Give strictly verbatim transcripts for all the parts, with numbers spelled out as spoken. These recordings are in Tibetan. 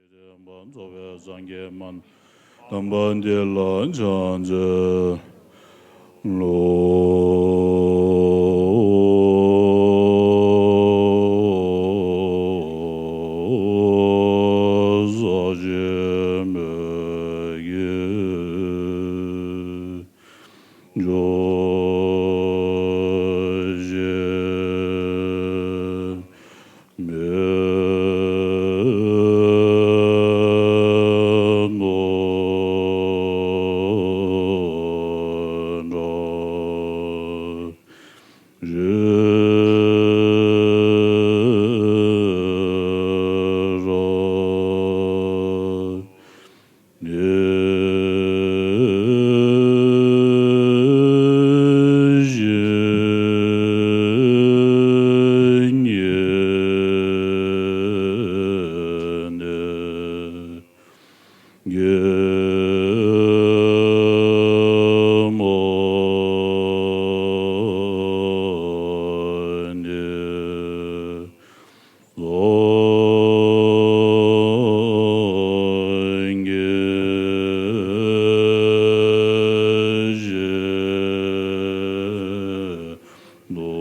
རྗེས་དྲན་པ་རྫོགས་པའི་སངས་རྒྱས་སྨན། དམ་པ་འདི་ལ་ཕྱག་འཚལ་ལོ། ཟག་བཅས་མི་དགེ་སྦྱོར་ཆེན་མེད་ནོ། འདྲ་རེ་ར། ནས་ཞིག་ཉེ་ནས་གེ་མོ་ནས། ལོ་གེ་ཞེ་ནོ་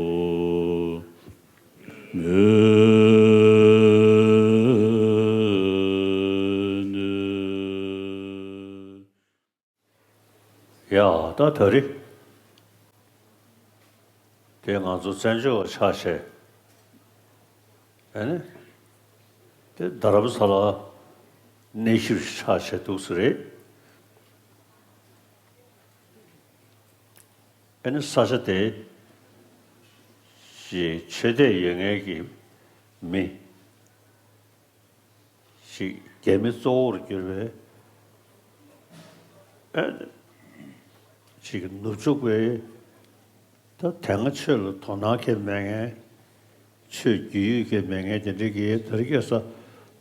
མེ་ནེ། ཡ། ད་ད་རེས་དེ་ང་ཚོ་བཙན་བྱོལ་བ་ཆགས་བྱས། ཨ་ནི་དེ་རྡ་རམ་ས་ལ་གནས་བཞུགས་ཆགས་བྱས་འདུག་ས་རེད། ཨ་ནི་ས་ཆ་དེ་ཅིག་ཆོས་དད་ཡོད་མཁན་གྱི་མི་ཞིག་རྒྱ་མི་གཙོ་བོར་གྱུར་པའི་ཨ་ཅིག་ནུབ་ཕྱོགས་པའི་ད་དེ་སྔ་ཆོས་ལ་དོ་སྣང་གང་མེད་མཁན། ཆོས་བརྒྱུད་ཡུལ་གང་མེད་མཁན་དེ་འདྲ་གིས་དེ་རིང་ཁ་སང་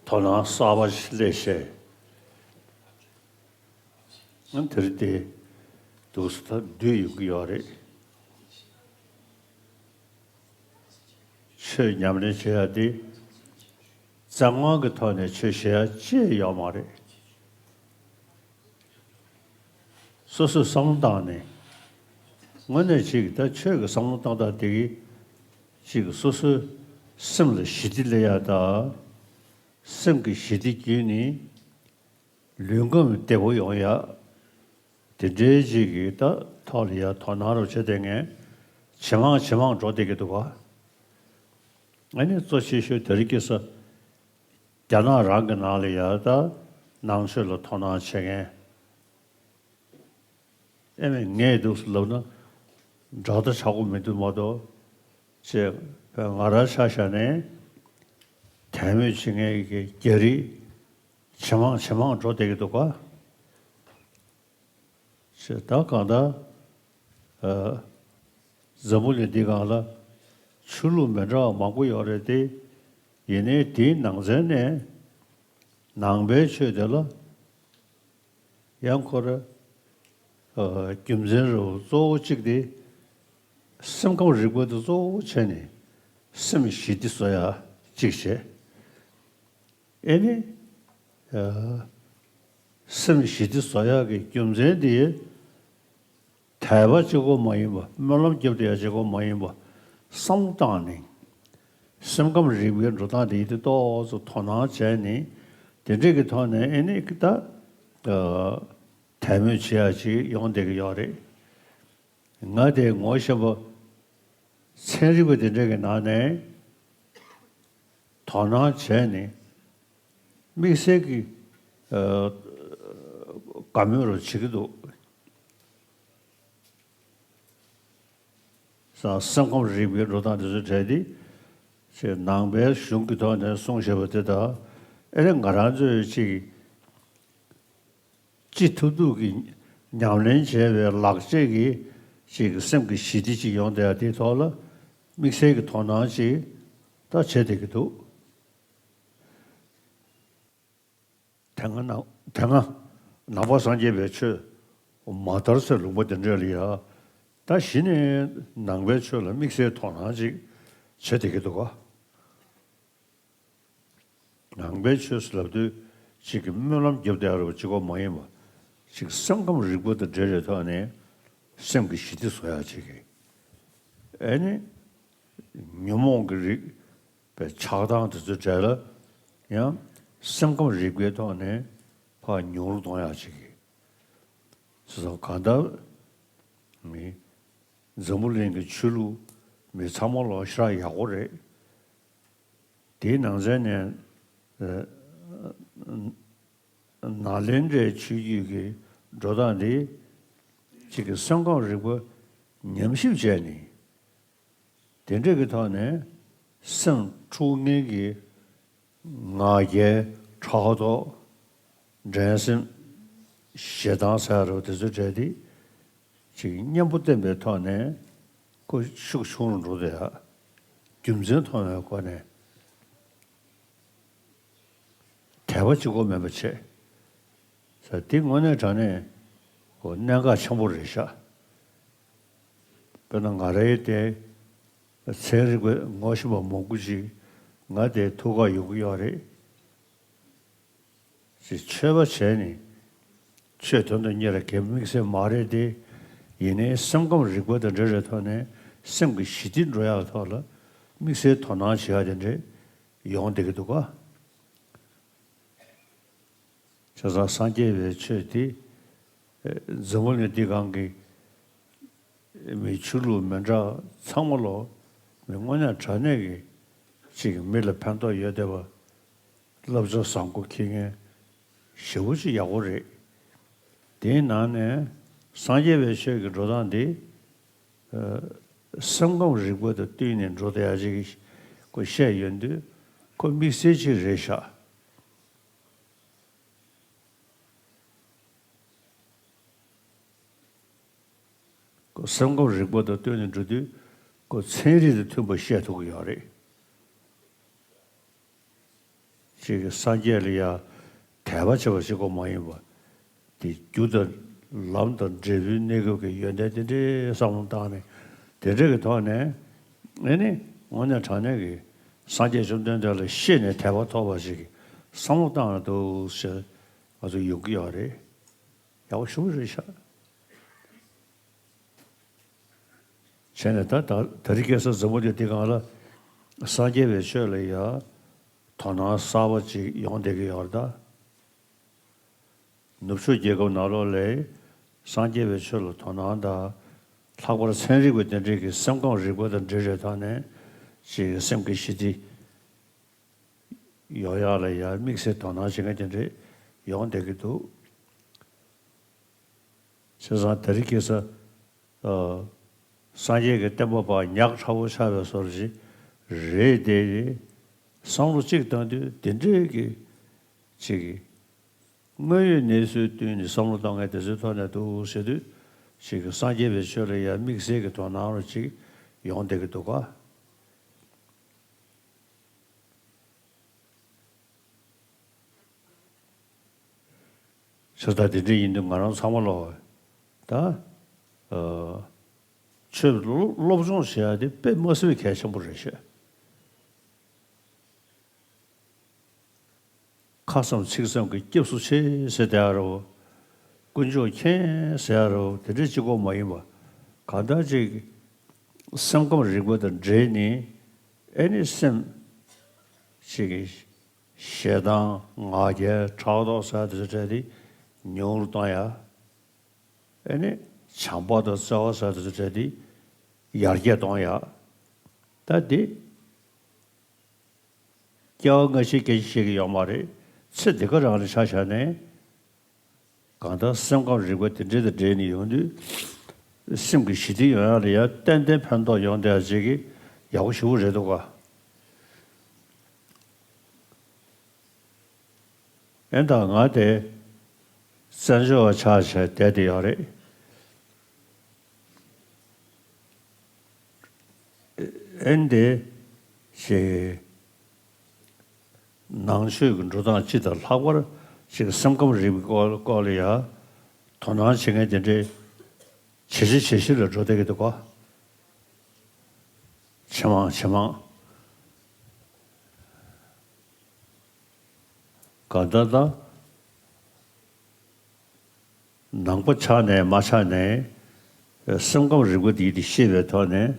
དོ་སྣང་གསར་པ་ཞིག་སླེབས་བྱས། ཨ་དེ་རིང་དེ་འདུག་སེ་ད་འདུས་ཡོང་གི་ཡོད་རེད། ཆོས་ཉམས་ལེན་བྱེད་ཡ་དེ་བཙན་དབང་གི་ཐོག་ནས་ཆོས་བྱེད་ཡ་ཅི་ཡང་ཡོད་མ་རེད། སོ་སོས་བསམ་བློ་བཏང་ནས། དངོས་གནས་ཅིག་ད་ཆོས་ཀྱི་བསམ་བློ་བཏང་སྟངས་དེ་གིས་ཅིག་སོ་སོའི་སེམས་ལ་ཞི་བདེ་སླེབས་ཡ་དང་། སེམས་ཀྱི་ཞི་བདེ་བརྒྱུད་ནས་ལུས་ཁམས་བདེ་པོ་ཡོང་ཡ། དེ་འདྲའི་ཅིག་གི་ད་ཐོག་ལ་ཡ་དོ་སྣང་རུ་བྱེད་བསྡད་མཁན་ཇེ་མང་ཇེ་མང་འགྲོ་བསྡད་ཀྱི་འདུག་ག་ཨ་ནི་གཙོ་ཆེ་ཤོས་དེ་རིང་ཁ་སང་རྒྱ་ནག་རང་གི་ནང་ལ་ཡ་ད་ནང་ཆོས་ལ་དོ་སྣང་བྱེད་མཁན། ཨེ་མས་ངས་འདུག་སེ་ལབ་ན་འདྲ་ད་ཆགས་ཀྱི་མི་འདུག་མ་གཏོགས། ཅེས་ང་རང་ཆ་བཞག་ནས་དད་མོས་བྱེད་མཁན་གྱི་རྒྱ་རིགས་ཇེ་མང་ཇེ་མང་འགྲོ་བསྡད་ཀྱི་འདུག་ག་ཅེས་ད་གང་ལྟར། ཨ། འཛམ་བུ་གླིང་འདི་སྒང་ལ་ཆོས་ལུགས་མི་འདྲ་བ་མང་པོ་ཡོད་རེད་དེ། ཡིན་ནའི་དེའི་ནང་ཚན་ནས་ནང་པའི་ཆོས་དེ་ལ་ཡང་ཁོ་ར། ཨ། རྒྱུ་མཚན་རུ་གཙོ་བོ་གཅིག་དེ་སེམས་ཁམས་རིག་པ་དེ་གཙོ་བོ་བྱས་ནས་སེམས་ཞི་བདེ་བཟོ་ཡ་གཅིག་བྱས། ཨེ་ནི། ཨ། སེམས་ཞི་བདེ་བཟོ་ཡག་གི་རྒྱུ་མཚན་དེ་དད་པ་གཅིག་པོ་མ་ཡིན་པ། སྨོན་ལམ་རྒྱབ་བསྡད་ཡག་གཅིག་པོ་མ་ཡིན་པ། བསམ་བློ་བཏང་ནས་སེམས་ཁམས་རིག་པའི་འགྲོ་སྟངས་དེ་ཡིན་དུས་ཏོག་ཙམ་དོ་སྣང་བྱས་ནས། དེ་འདྲས་ཀྱི་ཐོག་ནས་ཨེ་ནི་ད། ཨ། དད་མོས་བྱེད་ཡག་ཅིག་ཡོང་བསྡད་ཀྱི་ཡོད་རེད། ང་དེ་ངོ་ཤེས་པ་ཚན་རིག་པ་དེ་འདྲ་གི་ནང་ནས་དོ་སྣང་བྱས་ནས་དམིགས་བསལ་གྱི། ཨ། དགའ་མོས་རུ་བྱེད་ཀྱི་འདུག་ས་སེམས་ཁམས་རིག་པའི་འགྲོ་སྟངས་དེ་ཚོ་གྲས་དེ་ཅེས་ནང་པའི་གཞུང་གི་ཐོག་ནས་གསུངས་བཞག་པ་དེ་དང་། ཨེ་རེད། ང་རང་ཚོས་ཅིག་ཅི་ཐུབ་ཐུབ་ཀྱིས་ཉམས་ལེན་བྱས་པའི་ལག་རྗེས་ཀྱི་ཅིག་སེམས་ཀྱི་ཞི་བདེ་ཅིག་ཡོང་བསྡད་ཡ་དེའི་ཐོག་ལ་དམིགས་བསལ་གྱི་དོ་སྣང་ཅིག་ད་བྱེད་བསྡད་ཀྱི་འདུག་དེ་སྔ་ནང་། དེ་སྔ་ནང་པ་སངས་རྒྱས་པའི་ཆོས་མ་དར་སའི་ལུང་པ་དེ་འདྲ་ལ་ཡ། ད་གཞི་ནས་ནང་པའི་ཆོས་ལ་དམིགས་བསལ་དོ་སྣང་ཅིག་བྱེད་བསྡད་ཀྱི་འདུག་ག་ནང་པའི་ཆོས་ལབ་དུས་ ཅིག་གི་སྨོན་ལམ་རྒྱབ་བསྡད་ཡོད་རེད་པ། གཅིག་པོ་མ་ཡིན་པ། ཅིག་སེམས་ཁམས་རིག་པ་དང་འབྲེལ་བའི་ཐོག་ནས་སེམས་ཀྱི་ཞི་བདེ་བཟོ་ཡག་ཅིག་གི། ཨེ་ནི། ཉོན་མོངས་ཀྱི་རིགས་པའི་ཆགས་སྡང་དེ་ཚོའི་གྲས་ལ་ཡང་སེམས་ཁམས་རིག་པའི་ཐོག་ནས་ཕར་ཉུང་རུ་གཏོང་ཡག་ཅིག་གི། བྱས་ཙང་གང་ལྟར་མི་འཛམ་བུ་གླིང་གི་ཆོས་ལུགས་མི་ཚང་མ་ལོ་ཞེ་དྲག་ཡག་པོ་རེད། དེའི་ནང་ཚན་ནས་ཨ་ནཱ་ལེནྡྲའི་ཆོས་བརྒྱུད་ཀྱི་འགྲོ་སྟངས་འདི་གཅིག་གི་སེམས་ཁམས་རིག་པ་ཉམས་ཞིབ་བྱས་ནས། དེ་འདྲ་གི་ཐོག་ནས་སེམས་འཁྲུག་ངེས་ཀྱི་ང་རྒྱལ་ཕྲག་དོག་འགྲན་སེམས་ཞེ་སྡང་ཟེར་རོ་དེ་ཚོའི་གྲས་དེ་ཅིག་གཉེན་པོ་བསྟེན་པའི་ཐོག་ནས་ཁོ་ཤུགས་ཆུང་རུ་འགྲོ་བསྡད་ཡ། རྒྱུ་མཚན་མཐོང་བའི་སྒོ་ནས། དད་པ་གཅིག་པོ་མིན་པ་བྱས། ཟེར་འདི་དངོས་གནས་དྲང་གནས་ཁོ་གནད་འགག་ཆེན་པོ་རེད་ཤག་དཔེར་ན་ང་རའི་དེ་ཚན་རིག་པའི་ངོ་ཤེས་པ་མང་པོ་ཅིག་ང་དེ་ཐུག་ག་ཡོང་གི་ཡོད་རེད། ཅེས་ཆོས་པ་བྱས་ནས་ཆོས་དོན་དུ་གཉེར་གྱི་དམིགས་བསལ་མ་རེད་དེ། ཡིན་ནའི་སེམས་ཁམས་རིག་པ་དང་འབྲེལ་བའི་ཐོག་ནས་སེམས་ཀྱི་ཞི་བདེ་འགྲོ་ཡག་ཐོག་ལ་དམིགས་བསལ་དོ་སྣང་བྱེད་ཡག་དེ་འདྲས་ཡོང་བསྡད་ཀྱི་འདུག་ག་བྱས་ཙང་སངས་རྒྱས་པའི་ཆོས་འདི་འཛམ་བུ་གླིང་འདི་སྒང་གི་མི་ཆོས་ལུགས་མི་འདྲ་ཚང་མ་ལོ་མི་དངོས་གནས་དྲང་གནས་ཀྱི་ཅིག་མི་ལ་ཕན་ཐོགས་ཡོད་བསྡད་པ། བསླབ་བྱ་བཟང་པོ་འཁྱེར་མཁན་ཞེ་པོ་ཅིག་ཡག་པོ་རེད། དེའི་ནང་ནས་སངས་རྒྱས་པའི་ཆོས་ཀྱི་འགྲོ་སྟངས་འདི་སེམས་ཁམས་རིག་པ་དང་བསྟུན་ནས་འགྲོ་བསྡད་ཡག་ཅིག་ཁོ་བཤད་ཡོང་དུས་ཁོ་དམིགས་བསལ་ཅིག་རེད་ཤག་ཁོ་སེམས་ཁམས་རིག་པ་དང་བསྟུན་ནས་འགྲོ་དུས་ཁོ་ཚན་རིག་དང་མཐུན་པ་བཤད་ཐུབ་ཀྱི་ཡོད་རེད། ཅིག་གིས་སངས་རྒྱས་ལ་ཡང་དད་པ་བྱེད་པ་གཅིག་པོ་མ་ཡིན་པ། དེ་རྒྱུ་དང་ལམ་དང་འབྲས་བུའི་གནས་སྐབས་ཀྱི་ཡོན་ཏན་དེ་འདྲའི་བསམ་བློ་བཏང་ནས་དེ་འདྲ་གི་ཐོག་ནས་ཨེ་ནི་དངོས་གནས་དྲང་གནས་ཀྱི་སངས་རྒྱས་བཅོམ་ལྡན་འདས་ལ་ཤེས་ནས་དད་པ་ཐོབ་པ་ཞིག་གི་བསམ་བློ་བཏང་ན་འདུག་ཟེར་ང་ཚོ་ཡོང་གི་ཡོད་རེད། ཡག་པོ་ཞེ་པོ་རེད་ཤག་བྱས་ནས་ད་ད་ད་རེས་ཁ་སང་འཛམ་བུ་གླིང་འདི་སྒང་ལ་སངས་རྒྱས་པའི་ཆོས་ལ་ཡང་དོ་སྣང་གསར་པ་ཅིག་ཡོང་བསྡད་ཀྱི་ཡོད་རེད་ད། ནུབ་ཕྱོགས་རྒྱལ་ཁབ་ནང་ལོགས་ལ་སངས་རྒྱས་པའི་ཆོས་ལ་དོ་སྣང་དང་། ལྷག་པར་ཚན་རིག་པ་དེ་འདྲས་ཀྱི་སེམས་ཁམས་རིག་པ་དང་འབྲེལ་བའི་ཐོག་ནས་ཅིག་སེམས་ཀྱི་ཞི་བདེ་ཡོང་ཡག་ལ་ཡང་དམིགས་བསལ་དོ་སྣང་བྱེད་མཁན་དེ་འདྲས་ཡོང་བསྡད་ཀྱི་འདུག་བྱས་ཙང་དེ་རིང་ཁ་སང་ཨ་སངས་རྒྱས་ཀྱི་བསྟན་པ་པ་ཉག་ཕྲ་བོ་ཆགས་པའི་བཟོ་འདྲ་ཞིག་རེད་དེ། བསམ་བློ་གཅིག་བཏང་དུས་དེ་འདྲས་ཀྱི་ཅིག་དངོས་ཡོད་གནས་ཚུལ་བསྟུན་ནས་བསམ་བློ་བཏང་མཁན་དེ་ཚོའི་ཐོག་ནས་འདུག་ཟེར་དུས་ཅིག་སངས་རྒྱས་པའི་ཆོས་ལ་ཡང་དམིགས་བསལ་གྱི་དོ་སྣང་རོ་ཅིག་ཡོང་བསྡད་ཀྱི་འདུག་ག་བྱས་ཙང་དེ་འདྲ་ཡིན་དུས་ང་རང་ཚང་མ་ལོ་ད་ཨ་ཆོས་སློབ་སློབ་སྦྱོང་བྱེད་ཡ་དེ་དཔེ་མ་སྲིད་པའི་གལ་ཆེན་པོ་རེད་ཤག་ཁ་ཙམ་ཚིག་ཙམ་གྱི་སྐྱབས་སུ་མཆི་ཟེར་བསྡད་ཡ་རོ། དཀོན་མཆོག་མཁྱེན་ཟེར་ཡ་རོ། དེ་འདྲ་གཅིག་པོ་མ་ཡིན་པ། གང་ལྟར་ཅིག་སེམས་ཁམས་རིག་པ་དང་འབྲེལ་ནས་ཨེ་ནི་སེམས་ཅིག་གི་ཞེ་སྡང་ང་རྒྱལ་ཕྲག་དོག་ཟེར་ཡ་དེ་ཚོ་བྲལ་ཏེ་ཉུང་རུ་གཏོང་ཡ། ཨེ་ནི་བྱམས་པ་དང་བརྩེ་བ་ཟེར་ཡ་དེ་ཚོ་བྲལ་ཏེ་ཡར་རྒྱས་གཏོང་ཡ། ད་འདི། སྐྱེ་བ་སྔ་ཕྱི་སྐད་ཆ་བཤད་ཀྱི་ཡོད་མ་རེད། ཚེ་འདི་ག་རང་ལ་ཆ་བཞག་ནས། གང་ལྟར་སེམས་ཁམས་རིག་པ་དེ་འདྲ་དང་འབྲེལ་ནས་ཡོང་དུས། སེམས་ཀྱི་ཞི་བདེ་ཡོང་ཡག་ལ་ཡང་ཏན་ཏན་ཕན་ཐོགས་ཡོང་བསྡད་ཡག་ཅིག་གི་ཡག་པོ་ཞེ་པོ་རེད་འདུག་ག་ཨེ་ད་ང་དེ་བཙན་བྱོལ་བ་ཆགས་བྱས་བསྡད་དེ་ཡོད་རེད། ཨེ་འདི་ཞེས་ནང་ཆོས་ཀྱི་འགྲོ་སྟངས་སྤྱི་དང་ལྷག་པར་ཞིག་སེམས་ཁམས་རིག་པའི་སྐོར་སྐོར་ལ་ཡང་དོ་སྣང་བྱེད་མཁན་དེ་འདྲའི་ཇེ་ཆེ་ཇེ་ཆེ་ལ་འགྲོ་བསྡད་ཀྱི་འདུག་ག་ཇེ་མང་ཇེ་མང་། གང་ལྟར་ད་ ནང་པ་ཆགས་ནས་མ་ཆགས་ནས་སེམས་ཁམས་རིག་པ་འདི་འདི་ཤེས་པའི་ཐོག་ནས་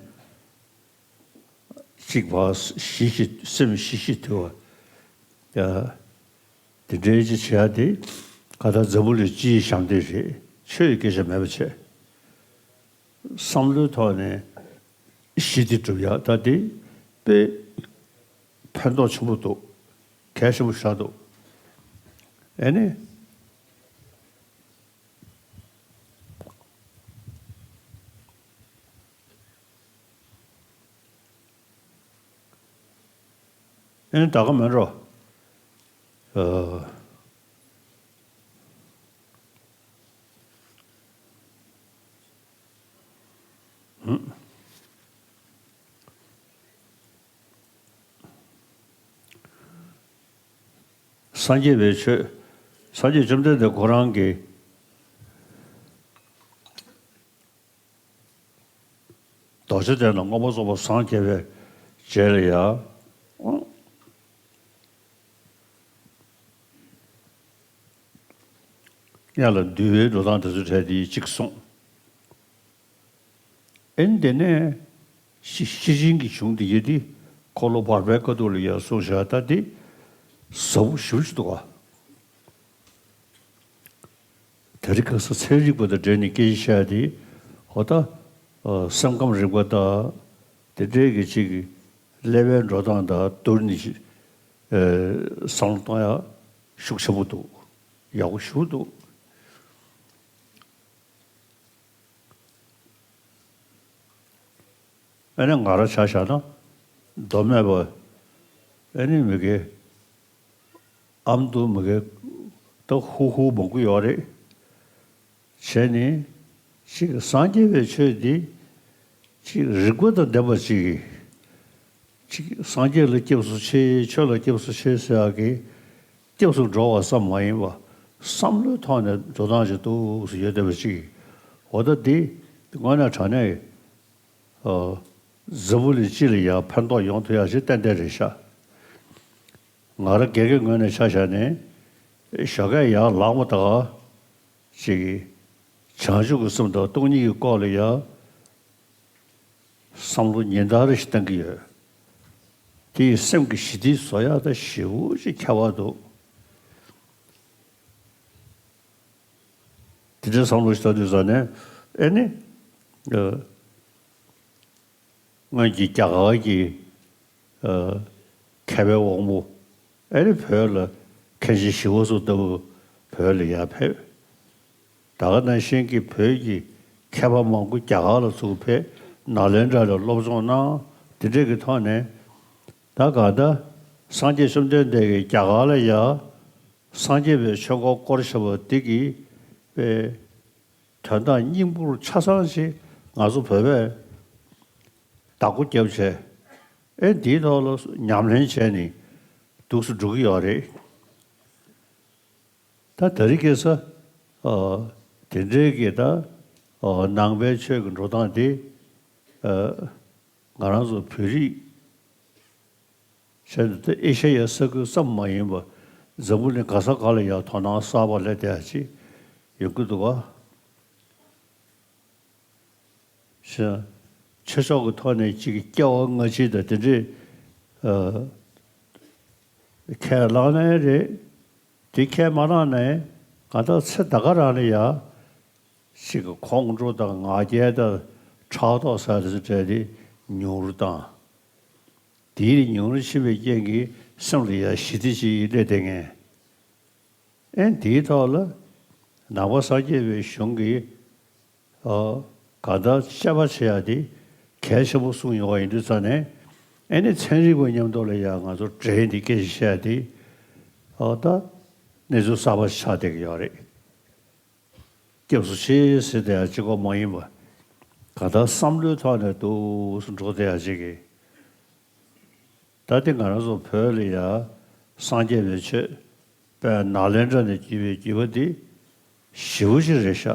གཅིག་བ་ཞི་ཞི་སེམས་ཞི་ཞི་དུལ་བ། དེ་འདྲའི་ཅི་བྱེད་ཡ་དེ་ག་ད་འཛམ་བུ་གླིང་སྤྱིའི་ཞབས་འདེགས་རེད། ཆོས་ཡི་སྐད་ཆ་མེད་པ་བྱས། བསམ་བློའི་ཐོག་ནས་ཞི་བདེ་སྒྲུབ་ཡ་ད་དེ་དཔེ་ཕན་ཐོགས་ཆེན་པོ་འདུག་གལ་ཆེན་པོ་ཞིག་འདུག་ཨེ་ནི། ཨེ་ནི་ད་ག་མེད་འགྲོ། ཨ། སངས་རྒྱས་པའི་ཆོས། སངས་རྒྱས་བཅོམ་ལྡན་འདས་ཁོ་རང་གིས་རྡོ་རྗེ་གདན་ལ་མངོན་པར་རྫོགས་པར་སངས་རྒྱས་པའི་རྗེས་ལ་ཡང་། ཡང་ལ་འདུལ་བའི་འགྲོ་སྟངས་དེ་ཚོའི་གྲས་དེ་གཅིག་གསུངས། ཨེ་ནི་དེ་ནས་ཤེ་ཤེར་ཕྱིན་གྱི་གཞུང་དེ་ཡོད་དེ། འཁོར་ལོ་བར་པའི་དཀའ་ཐུབ་ལ་ཡང་གསུངས་བཞག་ད་དེ་ཟབ་པོ་ཞེ་པོ་ཅིག་འདུག་ག་དེ་རིང་ཁ་སང་ཚན་རིག་པ་དང་འབྲེལ་ནས་སྐད་ཆ་བཤད་དེ། འོ་ད་སེམས་ཁམས་རིག་པ་དང་དེ་འདྲའི་གི་ཅིག་ཀླད་པའི་འགྲོ་སྟངས་དང་བསྡུར་ནས་བསམ་བློ་གཏོང་ཡ་ཤུགས་ཆེན་པོ་འདུག་ཡག་པོ་ཞེ་པོ་འདུག་ཨ་ནི་ང་རང་ཆ་བཞག་ན་མདོ་སྨད་པ་ཨ་ནི་མི་དགེ་ཨ་མདོ་མི་དགེ་ད་ཧུ་ཧུ་མང་པོ་ཡོད་རེད། བྱས་ནས་ཅིག་སངས་རྒྱས་པའི་ཆོས་འདི་ཅིག་རིག་པ་དང་ལྡན་པ་ཅིག་ཅིག་སངས་རྒྱས་ལ་སྐྱབས་སུ་མཆི། ཆོས་ལ་སྐྱབས་སུ་མཆི་ཟེར་ཡག་གི་སྐྱབས་སུ་འགྲོ་བ་ཙམ་མ་ཡིན་པ་བསམ་བློའི་ཐོག་ནས་འགྲོ་སྟངས་ཅིག་འདུག་སེ་ཡོད་བསྡད་པ་ཅིག་འོ་ད་འདི་དངོས་གནས་དྲང་གནས་འཛམ་བུ་གླིང་སྤྱི་ལ་ཡང་ཕན་ཐོགས་ཡོང་ཐུབ་ཡག་ཅིག་ཏན་ཏན་རེད་ཤག་ང་རང་སྒེར་གྱི་ངོས་ནས་ཆ་བཞག་ནས་ཞོགས་ཀས་ཡར་ལངས་པ་དང་ཅིག་བྱང་ཆུབ་ཀྱི་སེམས་དང་སྟོང་ཉིད་ཀྱི་སྐོར་ལ་ཡང་བསམ་བློ་ཉིན་ལྟར་རེ་ཞིག་གཏང་གི་ཡོད། དེ་ཡིས་སེམས་ཀྱི་ཞི་བདེ་བཟོ་ཡག་ད་ཞེ་པོ་ཅིག་ཁྱད་པར་འདུག་དེ་འདྲའི་བསམ་བློ་ཞིག་གཏོང་དུས་ཙ་ནས་ཨེ་ནི། ཨ། སྔོན་གྱི་རྒྱ་གར་གྱི། ཨ། མཁས་པའི་དབང་པོ་ཨེ་ནི་བོད་ལ་མཁན་ཆེན་ཞི་བ་འཚོ་ལྟ་བུ་བོད་ལ་ཡར་ཕེབས། ད་ག་ནང་བཞིན་གྱི་བོད་ཀྱི་མཁས་པ་མང་པོ་རྒྱ་གར་ལ་ཚུར་ཕེབས། ནཱ་ལེནྡྲ་ལ་སློབ་སྦྱོང་གནང་། དེ་འདྲས་ཀྱི་ཐོག་ནས་ད་ག་ད་སངས་རྒྱས་བཅོམ་ལྡན་འདས་ཀྱིས་རྒྱ་གར་ལ་ཡར་སངས་རྒྱས་པའི་ཆོས་འཁོར་བསྐོར་བཞག་པ་འདི་གི་དཔེ་དོན་དག་སྙིང་པོ་ཆ་ཚང་ཞིག་ང་ཚོ་བོད་པས་བདག་པོ་བརྒྱབ་བྱས། ཨེ་འདིའི་ཐོག་ལ་ཉམས་ལེན་བྱས་ནས་འདུག་སེ་འགྲོ་གི་ཡོད་རེད། ད་དེ་རིང་ཁ་སང་། དེ་འདྲའི་གི་ད་ནང་པའི་ཆོས་ཀྱི་འགྲོ་སྟངས་དེ་ང་རང་ཚོ་བོད་རིགས་བྱས་ནས་ད་ཨེ་ཤ་ཡའི་ས་ཁུལ་ཙམ་མ་ཡིན་པར་འཛམ་བུ་གླིང་ག་ས་ག་ལ་ཡང་དོ་སྣང་གསར་པ་སླེབས་བསྡད་ཡག་ཅིག་ཡོང་གི་འདུག་ག་ཞེས། ཆོས་ཕྱོགས་ཀྱི་ཐོག་ནས་ཅིག་སྐྱེ་བ་སྔ་ཕྱི་དང་དེ་འདྲས་ཨ་ཁས་བླངས་ནའི་རེད། དེ་ཁས་མ་བླངས་ནའི་གང་ལྟར་ཚེ་ད་ག་རང་ལ་ཡ་ཅིག་ཁོང་ཁྲོ་དང་ང་རྒྱལ་དང་ཕྲག་དོག་ཟེར་དེ་ཚོ་བྲལ་ཏེ་ཉུང་རུ་བཏང་། དེའི་ཉུང་རུ་ཕྱིན་པའི་རྐྱེན་གྱིས་སེམས་ལ་ཡ་ཞི་བདེ་ཅིག་སླེབས་བསྡད་མཁན། ཨེ་དེའི་ཐོག་ལ་ནང་པ་སངས་རྒྱས་པའི་གཞུང་གིས་ཨ་གང་ལྟར་དཔྱད་པ་བྱེད་ཡ་དེ་གལ་ཆེན་པོ་གསུངས་ཡོང་བ་ཡིན་དུས་ཙང་ནས། ཨེ་ནི་ཚན་རིག་པ་མཉམ་དུ་ལ་ཡ་ང་ཚོ་འབྲེལ་ཡོད་དེ་སྐད་ཆ་བཤད་ཡ་དེ་ཨ་ད་གནས་ཚུལ་གསར་པ་ཆགས་བསྡད་ཀྱི་ཡོད་རེད། སྐྱབས་སུ་མཆི་ཟེར་བསྡད་ཡ་གཅིག་པོ་མ་ཡིན་པ། གང་ལྟར་བསམ་བློའི་ཐོག་ནས་འདུག་སེ་འགྲོ་བསྡད་ཡ་གཅིག་གིས། ད་དེ་ང་རང་ཚོ་བོད་ལ་ཡ་སངས་རྒྱས་པའི་ཆོས་དཔལ་ནཱ་ལེནྡྲ་ནས་བརྒྱུད་པའི་བརྒྱུད་པ་འདི་ཞེ་པོ་ཅིག་རེད་ཤག་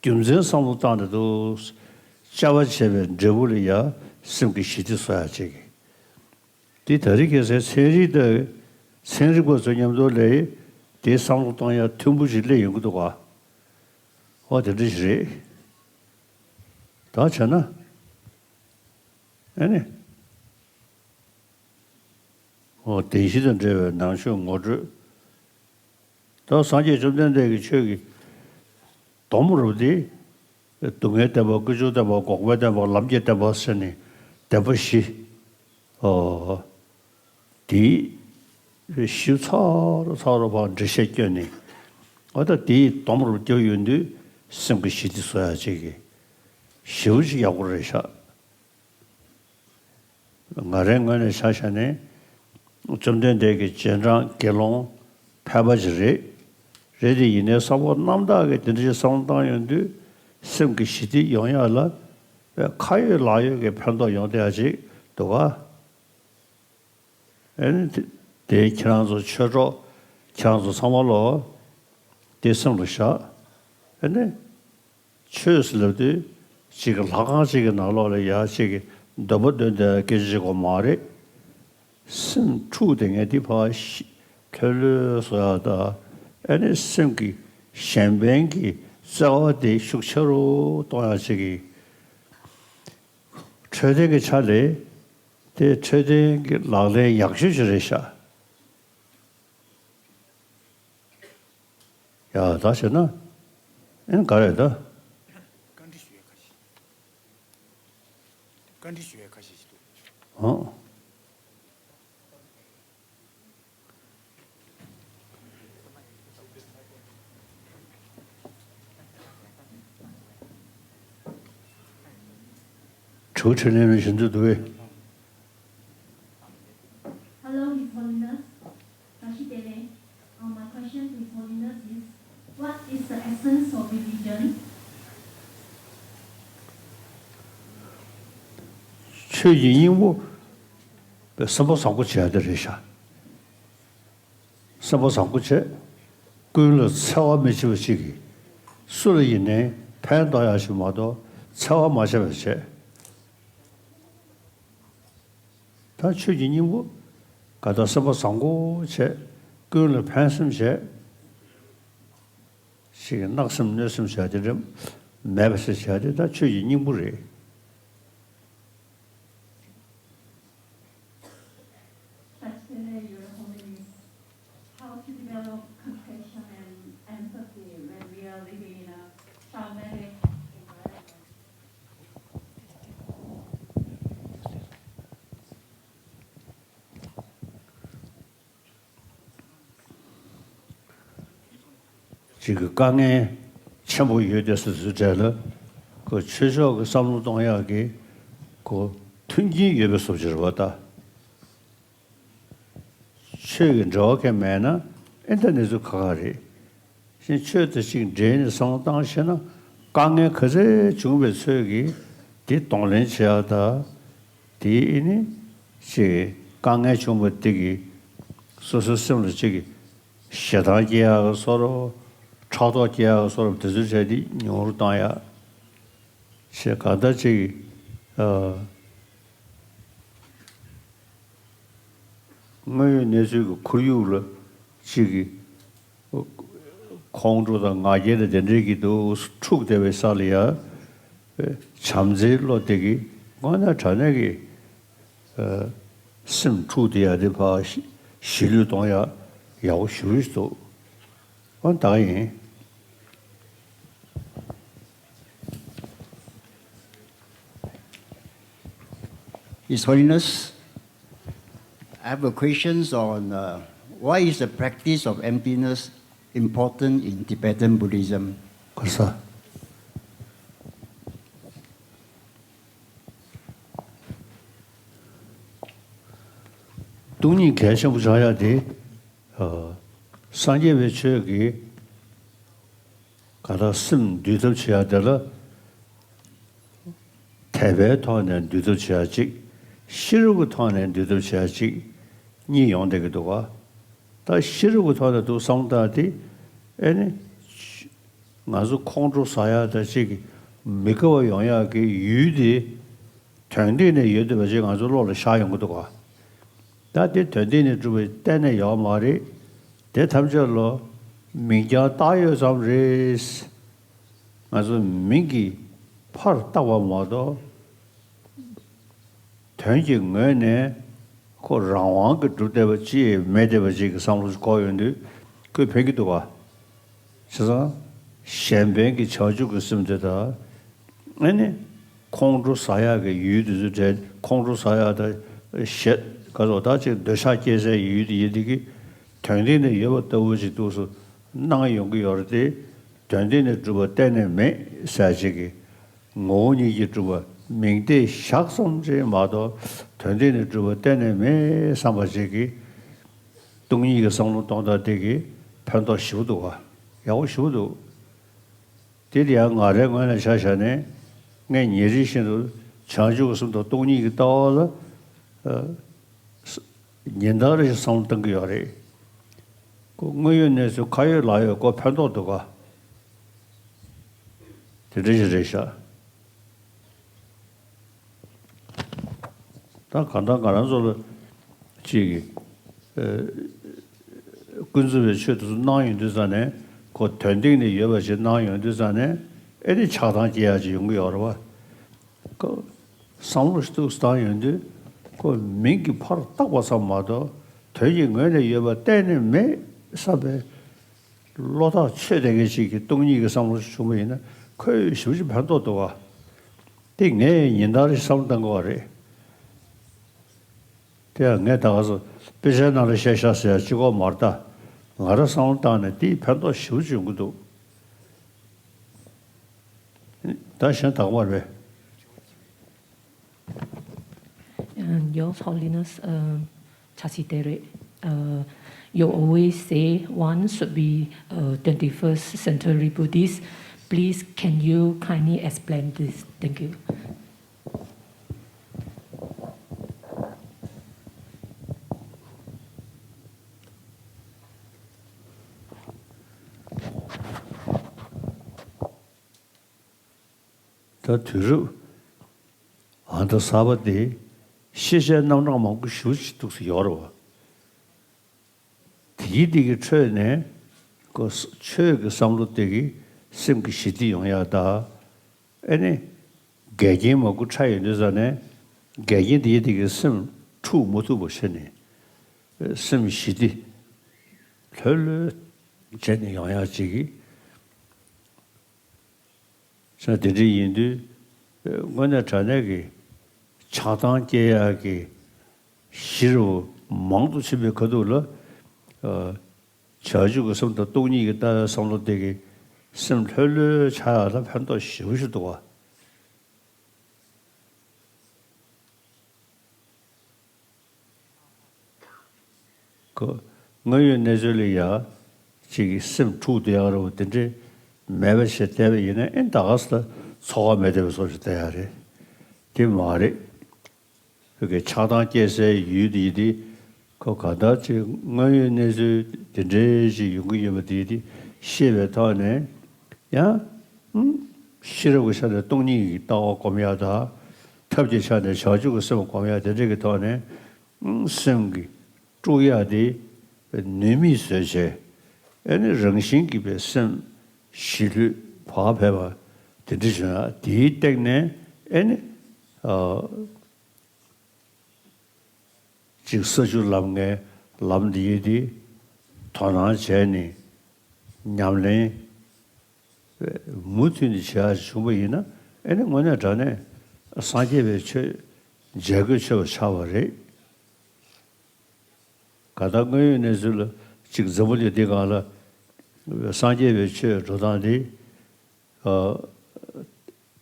རྒྱུ་མཚན་བསམ་བློ་བཏང་ནས་འདུག་དཔྱད་པ་བྱས་པའི་འབྲས་བུ་ལ་ཡ་སེམས་ཀྱི་ཞི་བདེ་བཟོ་ཡ་ཅིག་འདི་ད་རེས་ཁ་སང་ཚན་རིག་དང་ཚན་རིག་པ་ཚོ་མཉམ་དུ་ལས་དེ་བསམ་བློ་གཏོང་ཡ་མཐུན་པོ་ཞིག་སླེབས་ཡོང་གི་འདུག་ག་ཨོ་དེ་འདྲ་ཞིག་རེད། ད་བྱས་ན། ཨེ་ནི། ཨོ་བདེན་བཞི་དང་འབྲེལ་བའི་ནང་ཆོས་ངོ་སྤྲོད། ད་སངས་རྒྱས་བཅོམ་ལྡན་འདས་ཀྱི་ཆོས་ཀྱི་སྡོམ་རུབ་དེ། སྡུག་བསྔལ་བསྟན་པ། ཀུན་འབྱུང་བསྟན་པ། འགོག་པའི་བསྟན་པ། ལམ་གྱི་བསྟན་པ་ཟེར་ནས་བསྟན་པ་བཞི། ཨོ། དེའི་ཞིབ་ཚགས་རུ་ཚགས་རུ་བར་འགྲེལ་བཤད་བསྐྱོན་ནས། ཨ་ད་དེའི་སྡོམ་རུ་བརྒྱབ་ཡོང་དུས་སེམས་ཀྱི་ཞི་བདེ་བཟོ་ཡག་ཅིག་གི་ཞེ་པོ་ཅིག་ཡག་པོ་རེད་ཤག་ང་རའི་ངོས་ནས་ཆ་བཞག་ནས། བཅོམ་ལྡན་འདས་ཀྱི་རྗེས་འབྲང་དགེ་སློང་ཕལ་པ་ཅིག་རེད། རེད་དེ་ཡིན་ནའི་བསམ་བློ་རྣམ་དག་གིས་དེ་འདྲ་ཞིག་བསམ་བློ་བཏང་ཡོང་དུས་སེམས་ཀྱི་ཞི་བདེ་ཡོང་ཡག་ལ་ཁ་ཡོད་ལག་ཡོད་ཀྱི་ཕན་ཐོགས་ཡོང་བསྡད་ཡག་ཅིག་འདུག་ག་ཨེ་ནི་དེ་དེ་ཁྱེད་རང་ཚོ་ཆོས་གྲོགས་ཁྱེད་རང་ཚོ་ཚང་མ་ལོ། དེ་སེམས་ལ་བཞག་ཨེ་ནི། ཆོས་ཟེར་ལབ་དུས་གཅིག་གི་ལྷ་ཁང་གཅིག་གི་ནང་ལོགས་ལ་ཡ་གཅིག་གི་འདོད་པ་འདོན་དེ་སྐད་ཆ་བཤད་དགོས་མ་རེད། སེམས་འཁྲུག་དེ་ངས་འདི་ཕར་ཤི་ལྷོད་ལྷོད་བཟོ་ཡག་དང་། ཨེ་ནི་སེམས་ཀྱི་གཞན་ཕན་གྱི་བརྩེ་བ་དེ་ཤུགས་ཆེ་རུ་གཏོང་ཡག་ཅིག་གི། འཕྲོད་བསྟེན་གྱི་ཆ་ལས་དེ་འཕྲོད་བསྟེན་གྱི་ལག་ལེན་ཡག་ཤོས་ཤིག་རེད་ཤག་ཡ་ད་བྱས་ན། ཨེ་ག་རེད་ད། བཀའ་འདྲི་ཞུ་ཡ་ཁ་ཤས་ཤིག་བཀའ་འདྲི་ཞུ་ཡ་ཁ་ཤས་ཤིག་འདུག་ཨང་། དྲི་བ་དྲིས་ལན་རེ་ཞུ་འདོད་འདུག་གས། Hello, His Holiness. བཀྲ་ཤིས་བདེ་ལེགས། Uh, my question to His Holiness is, what is the essence of religion? ཆོས་ཀྱི་སྙིང་པོ་སེམས་པ་བཟང་པོ་བྱེད་ཡ་དེ་རེད་ཤག་སེམས་པ་བཟང་པོ་བྱས། ཀུན་ལ་འཚེ་བ་མི་བྱེད་པ་ཅིག་གིས། སུ་ལ་ཡིན་ནའི་ཕན་ཐོགས་ཡག་ཞིག་མ་གཏོགས་འཚེ་བ་མ་བྱས་པ་བྱས། ད་ཆོས་ཀྱི་སྙིང་པོ་ག་ད་སེམས་པ་བཟང་པོ་བྱས། ཀུན་ལ་ཕན་སེམས་བྱས། ཞིག་གནག་སེམས་གནོད་སེམས་བྱས་དེ་འདྲ་མེད་པ་ཞིག་བྱས་དེ་ད་ཆོས་ཀྱི་སྙིང་པོ་རེད། Your Holiness, how to develop compassion and empathy when we are living in a traumatic environment? ཅིག་གི་དཀའ་ངལ་ཆེན་པོ་ཡོད་དེ་སོ་སོའི་གྲས་ལ་ཁོ་ཆོས་ཕྱོགས་ཀྱི་བསམ་བློ་གཏོང་ཡག་གི་ཁོ་མཐུན་རྐྱེན་ཡོད་པའི་བཟོ་ཅིག་རེད་པ་ད། ཆོས་ཀྱི་འབྲེལ་བ་གང་མེད་ན་ཨེ་འདྲ་གནས་ཚུལ་ཁག་ཁག་རེད། གཞན་ཆོས་དང་གཅིག་འབྲེལ་ནས་བསམ་བློ་བཏང་ཤེས་ན་དཀའ་ངལ་ག་ཚད་བྱུང་བའི་ཚོད་ཀྱིས་དེ་གདོང་ལེན་བྱེད་ཡག་དང་། དེ་ཨེ་ནི་ཅིག་དཀའ་ངལ་བྱུང་བ་དེ་གིས་སོ་སོའི་སེམས་ལ་ཅིག་ཞེ་སྡང་སྐྱེ་ཡག་གི་བཟོ་འདྲ། ཕྲག་དོག་སྐྱེ་ཡག་གི་བཟོ་འདྲ་དེ་ཚོའི་གྲས་དེ་ཉུང་རུ་བཏང་ཡག་བྱས་གང་ལྟར་ཅིག་ཨ། དངོས་ཡོད་གནས་ཚུལ་གྱི་ཁོར་ཡུག་ལ་གཅིག་གི་ཁོང་ཁྲོ་དང་ང་རྒྱལ་དང་དེ་འདྲའི་གི་འདུག་འཁྲུག་བསྡད་པའི་ས་ལ་ཡ། བྱམས་བརྩེའི་བློ་དེ་གིས་དངོས་གནས་དྲང་གནས་ཀྱི་སེམས་འཁྲུག་དེ་ཡ་དེ་ཕར་ཞི་ལུས་གཏོང་ཡ་ཡག་པོ་ཞེ་པོ་ཞིག་འདུག་ཨ་ད་ག་ཡིན། His Holiness, I have a questions on, uh, why is the practice of emptiness important in Tibetan Buddhism? ག་ས། སྟོང་ཉིད་གལ་ཆེན་པོ་ཆགས་ཡ་དེ། ཨ། སངས་རྒྱས་པའི་ཆོས་ཀྱི་ག་ད་སེམས་འདུལ་ཐབས་བྱེད་ཡ་དེ་ལ། དད་པའི་ཐོག་ནས་འདུལ་ཐབས་བྱེད་ཡ་གཅིག་ཤེས་རབ་ཀྱི་ཐོག་ནས་འདུལ་ཐབས་བྱེད་ཡ་གཅིག་གཉིས་ཡོང་བསྡད་ཀྱི་འདུག་ག་ད་ཤེས་རབ་ཀྱི་ཐོག་ནས་འདུག་བསམ་བཏང་དེ། ཨེ་ནི། ང་ཚོ་ཁོང་ཁྲོ་ཟ་ཡ་ད་གཅིག་མི་དགའ་བ་ཡོང་ཡ་གི་ཡུལ་དེ། དོན་སྟེང་ནས་ཡོད་བསྡད་པ་ཅིག་ང་ཚོ་བློ་ལ་ཤར་ཡོང་གི་འདུག་ག་ད་དེ་དོན་སྟེང་ནས་གྲུབ་པ་གཏན་ནས་ཡོད་མ་རེད། དེ་ཐམས་ཅད་ལོ། མིང་རྐྱང་བཏགས་ཡོད་ཙམ་རེད། ང་ཚོ་མིང་གི་ཕར་བཏགས་པ་མ་གཏོགས། དོན་གྱི་ངོས་ནས་ཁོ་རང་དབང་གིས་གྲུབ་བསྡད་པ་ཅིག་མེད་བསྡད་པ་ཅིག་གི་བསམ་བློ་ཞིག་འཁོར་ཡོང་དུས་ཁོས་ཕན་གྱི་འདུག་ག་བྱས་ཙང་གཞན་ཕན་གྱི་བྱང་ཆུབ་ཀྱི་སེམས་དེ་དང་། ཨ་ནི་ཁོང་ཁྲོ་ཟ་ཡག་གི་ཡུལ་དེ་ཚོ་འདྲ། ཁོང་ཁྲོ་ཟ་ཡག་དང་ཞེ་ག་ཚོ་ད་ཅིག་འདོད་ཆགས་སྐྱེ་སའི་ཡུལ་དེ་ཡིན་དེ་གི་དོན་སྟེང་ནས་ཡོད་པ་ལྟ་བུ་ཞིག་འདུག་སེ་སྣང་ཡོང་གི་ཡོད་རེད་དེ། དོན་སྟེང་ནས་གྲུབ་པ་གཏན་ནས་མེད་ཟེར་ཅིག་གི་ངོ་བོ་ཉིད་ཀྱིས་གྲུབ་པ་མིང་བརྡས་བཞག་ཙམ་ཅིག་མ་གཏོགས། དོན་སྟེང་ནས་གྲུབ་པ་གཏན་ནས་མེད་བསམ་པ་ཅིག་གིས། སྟོང་ཉིད་ཀྱི་བསམ་བློ་གཏོང་སྟངས་དེ་གིས་ཕན་ཐོགས་ཞེ་པོ་འདུག་ག་ཡག་པོ་ཞེ་པོ་འདུག་དེ་དེ་ཡང་ང་རའི་ངོས་ནས་ཆ་བཞག་ནས། ངས་ཉིན་རེ་བཞིན་དུ་བྱང་ཆུབ་ཀྱི་སེམས་དང་སྟོང་ཉིད་ཀྱི་ལྟ་བ་ལ། ཨ། ཉིན་ལྟར་རེ་བཞིན་བསམ་བློ་གཏོང་གི་ཡོད་རེད། ཁོ་དངོས་ཡོད་གནས་ཚུལ་ཁ་ཡོད་ལག་ཡོད་ཁོ་ཕན་ཐོགས་འདུག་ག་དེ་འདྲ་ཞིག་རེད་ཤག་ད་གང་ལྟར་ང་རང་ཚོ་ལ་ཅིག་གི། ཨ། ཀུན་རྫོབ་པའི་ཆོས་དེ་ཚོ་སྣང་ཡོང་དུས་ཙ་ནས། ཁོ་དོན་སྟེང་ནས་ཡོད་པ་ཞིག་སྣང་ཡོང་དུས་ཙ་ནས། ཨེ་ནི་ཆགས་སྡང་སྐྱེ་ཡག་ཅིག་ཡོང་གི་ཡོད་རེད་བ། ཁོ་བསམ་བློ་ཞིག་ཏོག་ཙམ་བཏང་ཡོང་དུས། ཁོ་མིང་གི་ཕར་བཏགས་པ་ཙམ་མ་གཏོགས། དོན་གྱི་ངོས་ནས་ཡོད་པ་གཏན་ནས་མེད་བསམ་པའི་བློ་ཐག་ཆོད་བསྡད་མཁན་ཞིག་གིས་སྟོང་ཉིད་ཀྱི་བསམ་བློ་ཞིག་བྱུང་བ་ཡིན་ན། ཁོས་ཞེ་པོ་ཅིག་ཕན་ཐོགས་འདུག་ག་དེ་ངས་ཉིན་ལྟར་བསམ་བློ་གཏོང་གི་ཡོད་རེད། དེ་ཡང་ངས་ད་ག་སེ་དཔེ་ཆའི་ནང་ལ་བཤད་ཤག་ཟེར་ཡག་གཅིག་པོ་མ་རེད་ད། ང་རང་བསམ་བློ་བཏང་ནས་དེས་ཕན་ཐོགས་ཞེ་པོ་ཅིག་ཡོང་གི་འདུག་ད་གཞན་དག་པ་རེད། And Your Holiness, uh, Chasi Tere, uh, you always say one should be, uh, twenty-first century Buddhist. Please, can you kindly explain this? Thank you. ད་དུས་རབས་ཨ་ད་གསར་པ་འདི་ཤེས་བྱའི་རྣམ་གྲངས་མང་པོ་ཞེ་པོ་ཅིག་འདུག་སེ་ཡོད་རེད་བ། དེའི་དེ་གི་ཁྲོད་ནས་ཁོ་ཆོས་ཀྱི་བསམ་བློ་དེ་གིས་སེམས་ཀྱི་ཞི་བདེ་ཡོང་ཡག་དང་། ཨེ་ནི། འགལ་རྐྱེན་མང་པོ་འཕྲད་ཡོང་དུས་ཙ་ནས། འགལ་རྐྱེན་དེའི་དེ་གིས་སེམས་འཁྲུག་མ་ཐུབ་པ་བྱས་ནས། སེམས་ཞི་བདེ་ལྷོད་ལྷོད་བྱས་ནས་ཡོང་ཡག་ཅིག་གི་ས་དེ་འདྲ་ཡིན་དུས། དངོས་གནས་དྲང་གནས་ཀྱི་ཆགས་སྡང་སྐྱེ་ཡག་གི་གཞི་རུ་མང་དུ་ཕྱིན་པའི་ཁ་ཐུག་ལ། ཨ། བྱང་ཆུབ་ཀྱི་སེམས་དང་སྟོང་ཉིད་ཀྱི་ལྟ་བའི་བསམ་བློ་དེ་གིས་སེམས་ལྷོད་ལྷོད་ཆགས་ཡག་ལ་ཕན་ཐོགས་ཞེ་པོ་ཞིག་འདུག་བ། ཁོ་དངོས་ཡོད་གནས་ཚུལ་ལ་ཡ་ཅིག་གི་སེམས་འཁྲུག་བསྡད་ཡག་རེད་བ། དེ་འདྲས་མེད་པ་བྱས་བསྡད་པ་ཡིན་ན། ཨེ་ད་ག་སེ་ལ་ཚོགས་པ་མེད་བསྡད་པའི་བཟོ་ཞིག་བསྡད་ཡག་རེད། དེ་མ་རེད། བོད་ཀྱི་ཆགས་སྡང་སྐྱེ་སའི་ཡུལ་དེ་ཡིན་དེ། ཁོ་ག་འདྲ་ཅིག་དངོས་ཡོད་གནས་ཚུལ་དེ་འདྲས་ཞིག་ཡོང་གི་ཡོད་པ་དེ་ཡིན་དེ་ཤེས་པའི་ཐོག་ནས། ཡང་། ཤེས་རབ་ཀྱི་ཆ་ནས་སྟོང་ཉིད་ཀྱི་ལྟ་བ་སྒོམ་ཡག་དང་། ཐབས་ཀྱི་ཆ་ནས་བྱང་ཆུབ་ཀྱི་སེམས་སྒོམ་ཡག་དེ་འདྲས་ཀྱི་ཐོག་ནས། སེམས་ཀྱི་དཀྲུག་ཡག་དེ་ནུས་མེད་བཟོས་བྱས། ཨེ་ནི་རང་བཞིན་གྱིས་པའི་སེམས་ཞི་ལྷོད་བག་ཕེབས་པ་དེ་འདྲ་བྱུང་ཡག་དེའི་སྟེང་ནས། ཨེ་ནི། ཨ། གཅིག་ས་བཅུ་ལམ་ལྔའི་ལམ་འདི་ཡིན་དེ་དོ་སྣང་བྱས་ནས་ཉམས་ལེན་མུ་མཐུད་ནས་བྱེད་ཡག་བྱུང་བ་ཡིན་ན། ཨེ་ནི་དངོས་གནས་དྲང་གནས་སངས་རྒྱས་པའི་ཆོས་མཇལ་དགོས་ཆོད་པ་ཆགས་པ་རེད། ག་ད་དངོས་ཡོད་གནས་ཚུལ་ལ་གཅིག་འཛམ་བུ་གླིང་འདི་སྒང་ལ་སངས་རྒྱས་པའི་ཆོས་འགྲོ་སྟངས་འདི། ཨ།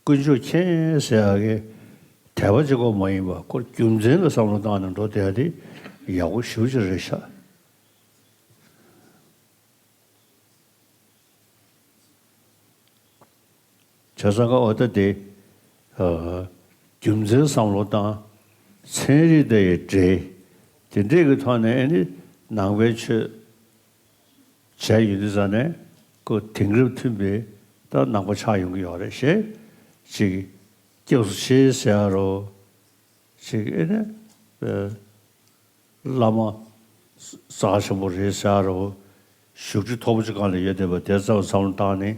དཀོན་མཆོག་མཁྱེན་ཟེར་ཡག་གི་དད་པ་གཅིག་པོ་མ་ཡིན་པ། ཁོ་རྒྱུ་མཚན་ལ་བསམ་བློ་བཏང་ནས་འགྲོ་བསྡད་ཡག་དེ་ཡག་པོ་ཞེ་པོ་ཅིག་རེད་ཤག་བྱས་ཙང་ཀ་འོ་ད་དེ། ཨ། རྒྱུ་མཚན་བསམ་བློ་བཏང་། ཚན་རིག་དང་ཡི་འབྲེལ། དེ་འདྲས་ཀྱི་ཐོག་ནས་ཨེ་ནི་ནང་པའི་ཆོས་བྱས་ཡོད་དུས་ཙང་ནས། ཁོ་དེང་རབས་མཐུན་པའི་ད་ནང་པ་ཆགས་ཡོང་གི་ཡོད་རེད་ཞེས། ཅིག་སྐྱབས་སུ་མཆི་ཟེར་ཡག་རོ། ཅིག་ཨེ་ནི། ཨ། བླ་མ་རྩ་ཆེན་པོ་རེད་ཟེར་ཡག་རོ། བཞུགས་ཁྲི་མཐོ་པོ་ཅིག་སྒང་ལ་ཡོད་བསྡད་པ་དེ་ཙམ་བསམ་བློ་བཏང་ནས།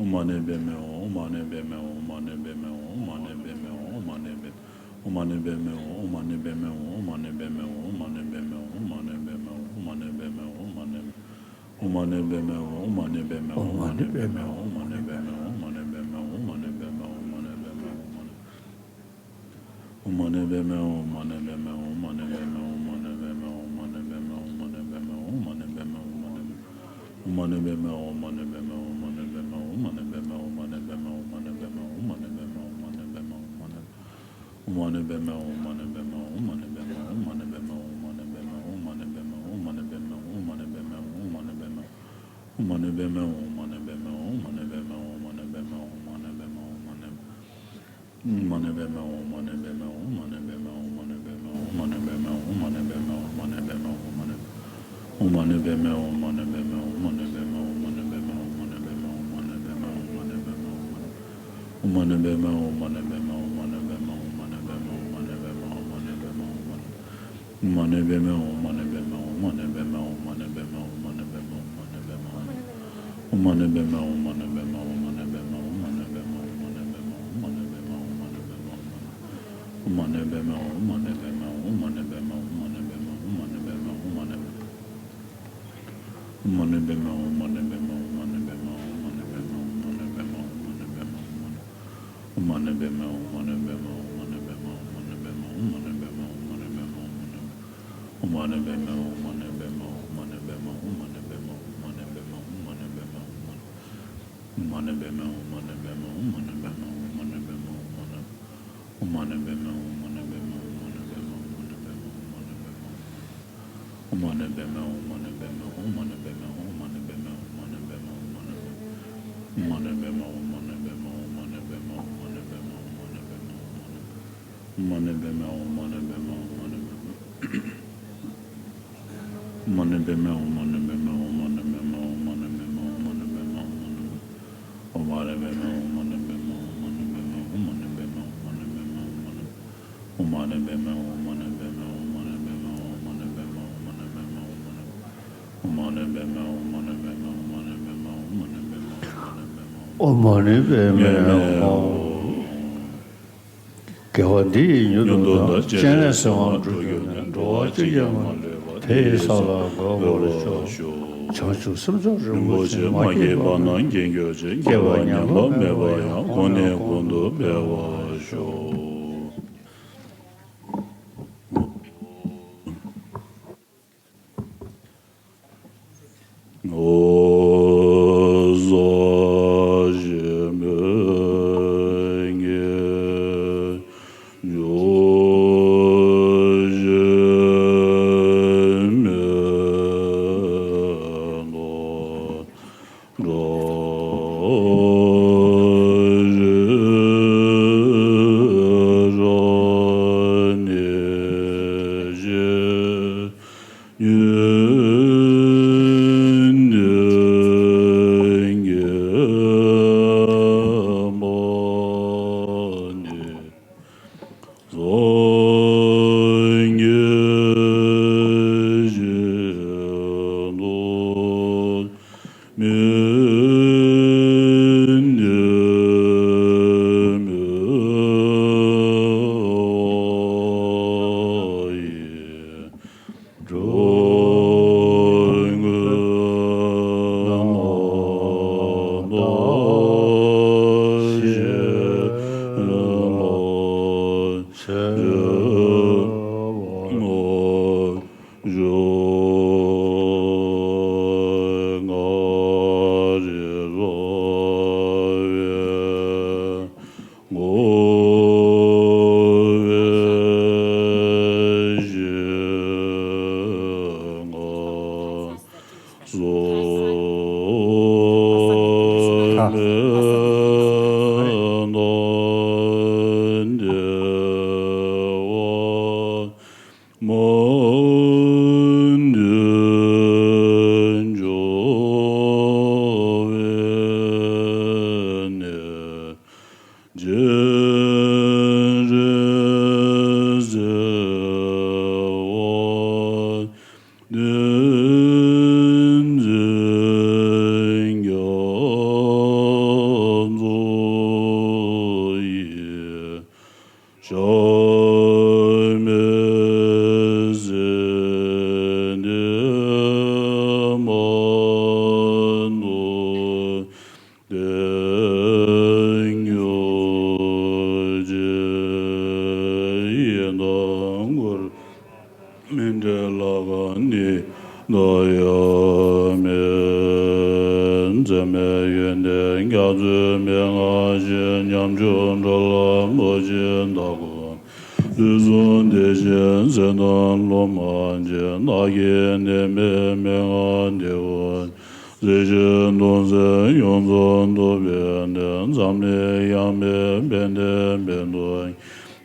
ཨོཾ་མ་ཎི་པདྨེ་ཧཱུྃ། ཨོཾ་མ་ཎི་པདྨེ་ཧཱུྃ། ཨོཾ་མ་ཎི་པདྨེ་ཧཱུྃ། ཨོཾ་མ་ཎི་པདྨེ་ཧཱུྃ། ཨོཾ་མ་ཎི་པདྨེ་ཧཱུྃ། ཨོཾ་མ་ཎི་པདྨེ་ཧཱུྃ། ཨོཾ་མ་ཎི་པདྨེ་ཧཱུྃ། ཨོཾ་མ་ཎི་པདྨེ་ཧཱུྃ། ཨོཾ་མ་ཎི་པདྨེ་ཧཱུྃ། ཨོཾ་མ་ཎི་པདྨེ་ཧཱུྃ། དགེ་བ་འདི་ཡིས་མྱུར་དུ་བདག། སྤྱན་རས་གཟིགས་དབང་འགྲུབ་གྱུར་ནས། འགྲོ་བ་གཅིག་ཀྱང་མ་ལུས་པ། དེ་ཡི་ས་ལ་འགོད་པར་ཤོག། བྱང་ཆུབ་སེམས་མཆོག་རིན་པོ་ཆེ། མ་སྐྱེས་པ་རྣམས་སྐྱེ་གྱུར་ཅིག། སྐྱེས་པ་ཉམས་པ་མེད་པ་ཡང་། གོང་ནས་གོང་དུ་འཕེལ་བར་ཤོག། འགྲོ་ལ་མོ་ཆེ་མདའ་དགོན། དུས་གསུམ་བདེ་ཆེན་ཟས་དང་ལོ་མ་ཆེ། ནགས་ཀྱི་ནད་མེད་མན་ངག་འདི་ཀུན། གཟི་བརྗིད་གདུང་སྲས་ཡོངས་རྫོགས་འདུ་བའི་གནས། འཛམ་གླིང་ཡང་མེད་དཔལ་ལྡན་དཔལ་དུ།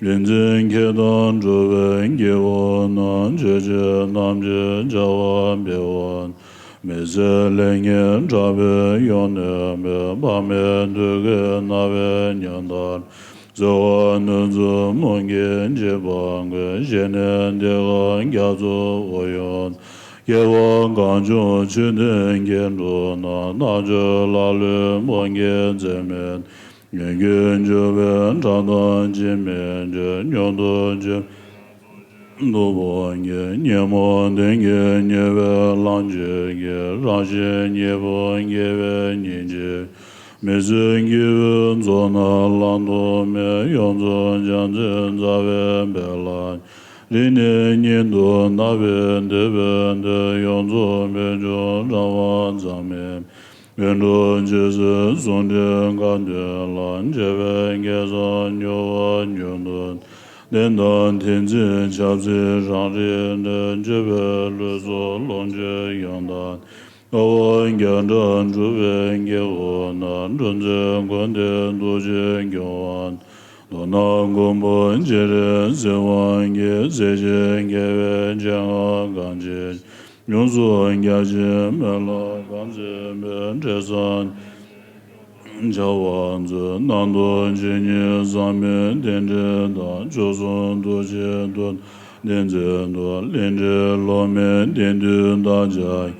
ཡིད་འཛིན་ཁྱེད་དང་འགྲོ་བའི་དགེ་བ་རྣམས། ཆོས་ཀྱི་རྣམ་འབྱེད་བྱ་བ་སྤེལ་བ། མི་ཟད་ལེགས་ཉེས་ཕྲ་བའི་གཡོ་ནས་མེད། དཔག་མེད་འདོད་དགུའི་རྣ་བའི་ཉམས་ལྟར། བརྩེ་བ་ནུས་གཙོ་སྨོན་གྱི་འཇིགས་པ་ཀུན། ཞི་གནས་བདེ་དགའ་རྒྱ་མཚོའི་དབུས་ཡོད། སྐྱེ་བ་གང་བྱུང་ཆོས་བདུན་གྱིས་འགྲུབ་ན། རྣལ་འབྱོར་ལ་ལུས་སྨོན་གྱི་རྫས་མེད། ངེས་འབྱུང་འབྱོར་པའི་ཕྲག་དོག་ཅིས་མི་འབྱུང་། མྱུར་དུ་འབྱོར་སྟོབས་པོ་གྱིས། ཉོན་མོངས་གདོན་གྱིས་མྱོས་པའི་ལམ་བཅུ་གི། རང་བཞིན་གཉིས་པོ་དགེ་བའི་སྙིང་རྗེ། མི་བཟོད་སྐྱེ་བོའི་མཚོ་རྣམས་བླང་དོར་མེད། ཡོངས་རྫོགས་བྱང་སེམས་རྩ་བའི་དཔལ་ལ། རིང་ནས་ཉིད་དུ་སྣང་བས་འདོད་པའི་དོན། ཡོངས་རྫོགས་རྨད་བྱུང་རང་དབང་ཙམ་མེད། འོད་འཕྲོ་ཆོས་སྲིད་ཟུང་འབྲེལ་སྐལ་དོན་ལ། འཆལ་བའི་སྐལ་བཟང་མྱུར་བ་མྱུར་དུ། བདེན་དང་ཐེག་ཆེན་ཆབ་སྲིད་རང་རིག་ནས། འཆོལ་བའི་ལུས་སྲོག་ལོངས་སྤྱོད་ཡང་དག་དཀའ་བ་བརྒྱ་ཕྲག་སྒྲུབ་པའི་དགེ་བ་རྣམས། འབྲུ་མཛོད་ཀུན་ལྡན་རྡོ་རྗེའི་སྐྱོང་བ། མདོར་ན་མགོན་པོ་སྤྱན་རས་གཟིགས་དབང་གིས། སྲས་བཅས་དགེ་བའི་སྤྱན་སྔར་གང་ཅི། ཡོངས་སུ་རྒྱ་ཆེའི་སྨོན་ལམ་གང་མཛད་པའི། འབྲས་བཟང་བྱ་བ་མཛོད། རྣམ་རྟོག་ཇི་སྙེད་བསམ་མིན་རྟེན་འབྲེལ་དང་། མཆོག་གསུམ་ཐུགས་རྗེའི་མཐུ་བདེན་ཚིག་ཏུ། ལས་འབྲས་བློ་མིན་བདེན་དོན་དག་ཅིག་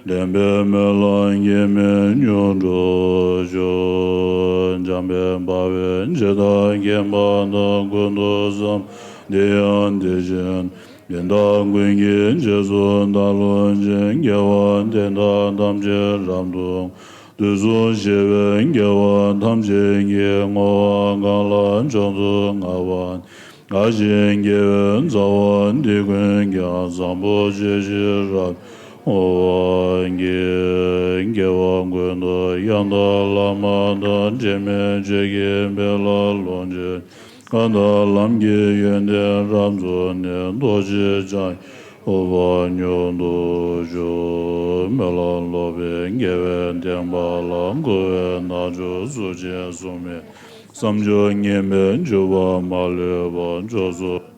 འདྲེན་པའི་སྨོན་ལམ་གྱིས་མི་ཉུང་འགྲུབ་ཤོག་འཇམ་དཔལ་འབར་བའི་ཇི་ལྟར་མཁྱེན་པ་དང་། ཀུན་ཏུ་བཟང་པོ་འདི་ཡང་དེ་བཞིན། ཡི་དྭགས་ཀུན་གྱི་རྗེས་སུ་བདག་སློབ་ཅིང་། དགེ་བ་འདི་དག་ཐམས་ཅད་རབ་ཏུ། དུས་གསུམ་གཤེགས་པའི་རྒྱལ་བ་ཐམས་ཅད་ཀྱིས། བསྔོ་བ་གང་ལ་མཆོག་ཏུ་བསྔགས་པ། བསྔགས་ཤིང་དགེ་བའི་རྩ་བ་འདི་ཀུན་ཀྱང་། བཟང་པོ་སྤྱོད་ཕྱིར་རབ་བསྔོ་བར་བགྱི། དགེ་བ་ཀུན་ཏུ་ཡང་དག་བླ་མ་དང་། དྲི་མེད་ཆོས་ཀྱི་དཔལ་ལ་ལོངས་སྤྱོད། གང་དག་ལམ་གྱི་ཡོན་ཏན་རབ་རྫོགས་ནས། ཐུགས་རྗེ་ཅན། ཨོ་བ་མྱུར་དུ་ཤོག་སྨོན་ལམ་ལོག་པའི་དགེ་བའི་བསྟན་པ་ལ། འཁོར་བའི་རྣལ་འབྱོར་གཟུགས་ཅན་གཟུགས་མེད། བསམ་བརྗོད་ངན་པའི་འགྱུར་བ་མ་ལུས་པ། མཆོག་གསུམ་